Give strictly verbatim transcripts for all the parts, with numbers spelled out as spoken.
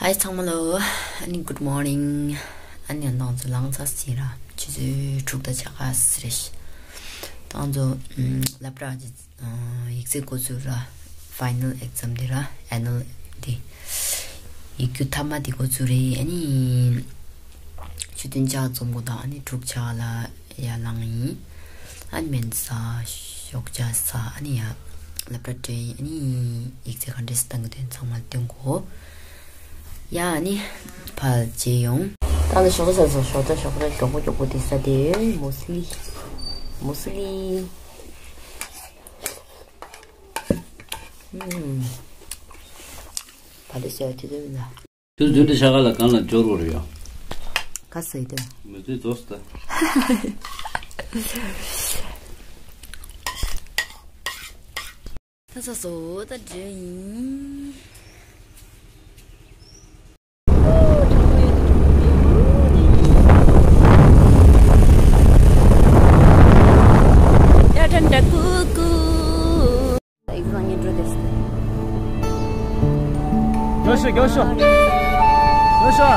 ཨ་ཚང་མ་ལོ། ཨ་ནི་good morning། ཨ་ནི་ང་ཚོ་ལངས་ཚར་ཟིན་ར། ཆུ་ཚོད་དྲུག་དང་ཕྱེད་ཀ་ཟིན་རེད། ད་ང་ཚོ་ཨམ་སློབ་གྲྭ་གི་ཨ་ཡིག་ཚད་འགོ་ཚུགས་ར། final exam དེ་ར། annual དེ། ཡིག་རྒྱུགས་མཐའ་མ་དེ་འགོ་ཚུགས་རེད། ཨ་ནི་ཆུ་ཚོད་བདུན་ཕྱེད་ཀ་འཛོམས་དགོས་དང་། ཨ་ནི་དྲུག་ཕྱེད་ཀ་ལ་ཡར་ལངས་ཡིན། ཨ་ནི་སྨན་ཟ། ཞོགས་ཇ་ཟ། ཨ་ནི་ཡར་སློབ་གྲྭ་འགྲོ་ཡིན། ཨ་ནི་ཡིག་ཚད་ག་འདྲས་སེ་བཏང་གི་འདུག་ཚང་མ་ལ་སྟོན་དགོས། ཡ་ཨ་ནི་ཕར་མཇལ་ཡོང་། ད་ལྟ་ཞོགས་ཇ་ཟ་སོང་། ཞོགས་ཇ་ཞོགས་ཇ་མགྱོགས་པོ་མགྱོགས་པོ་དེ་ཟ། དེ་མུ་སི་ལི། མུ་སི་ལི། ཨུམ། ཕ་ལེ་ཟེར་བ་དེ་ཚོ་མིན་ལ། ཁྱོད་རྫུན་དུ་ཤ་ཁ་ལ་གང་ལ་འབྱོར་བ་རེད་ཡ། ག་ཟེར་དེ། མི་ཚོས་རྫོགས་སུ་ད། ད་ས་སོ་ད་འདྲེ་ཡིན། ཡ་ཁྲ་འདྲ་ཀུ་ཀུ། ད་ཡིག་ཚང་ཉིན་འགྲོ་དེ་སི། ཡོ་ཤོ་ཡོ་ཤོ་ཡོ་ཤོ།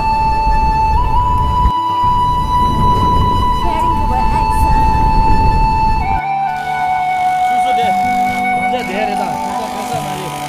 སོ་སོ་དེ་གང་ཟག་དེ་རེད་ད། གང་ཟག་གང་ཟག་མ་རེད།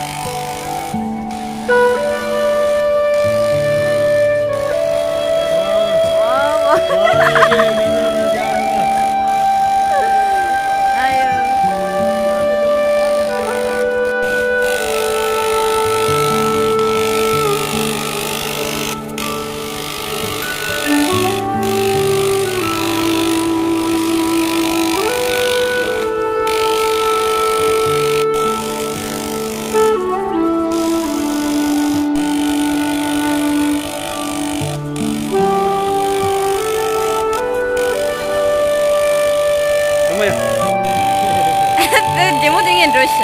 རྒྱལ་མོ་དེ་ངས་འགྲོ་ཤག་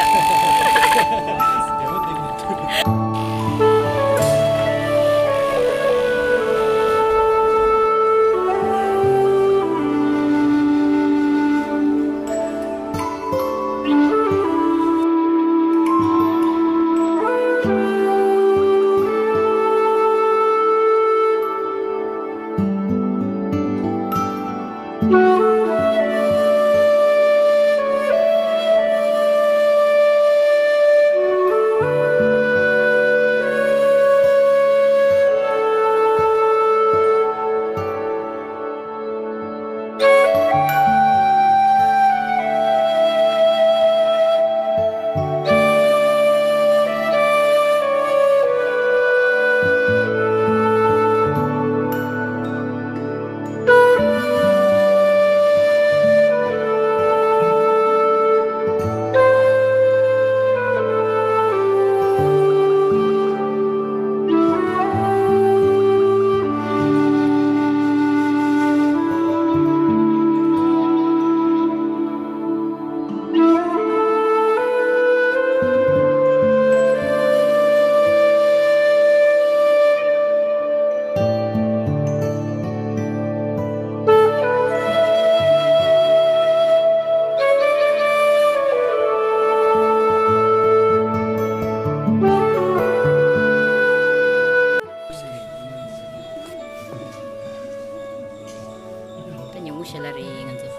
ད་ཉིན་མོ་ཞེ་ལ་རེད། ང་ཚོ་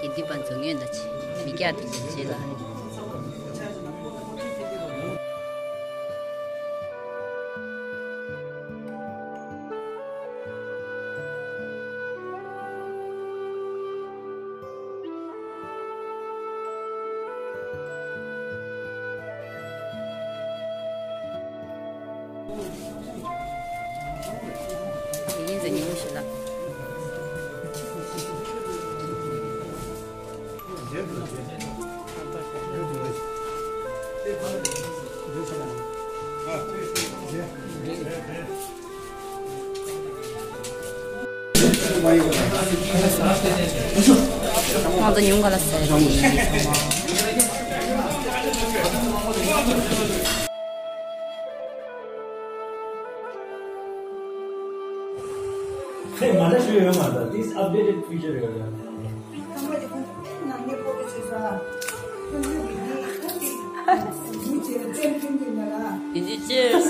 དགེ་འདུན་པ་ཚོ་སྔོན་ལ་ཕྱིན། མི་སྐྱ་དེ་ཚོ་རྗེས་ལ། ཡིན་ཟེར་ཉིན་མོ་ཞིག་ལ། ང་ཚོ་ཉུང་ག་ལ་ཟེར་ཏེ་ཚང་མ། ཧེ་མ་ལ་ཞུ་ཡོད་མ་རེད། This updated feature ཡོད་ཡོད། ཡིན་གཅིག་cheers།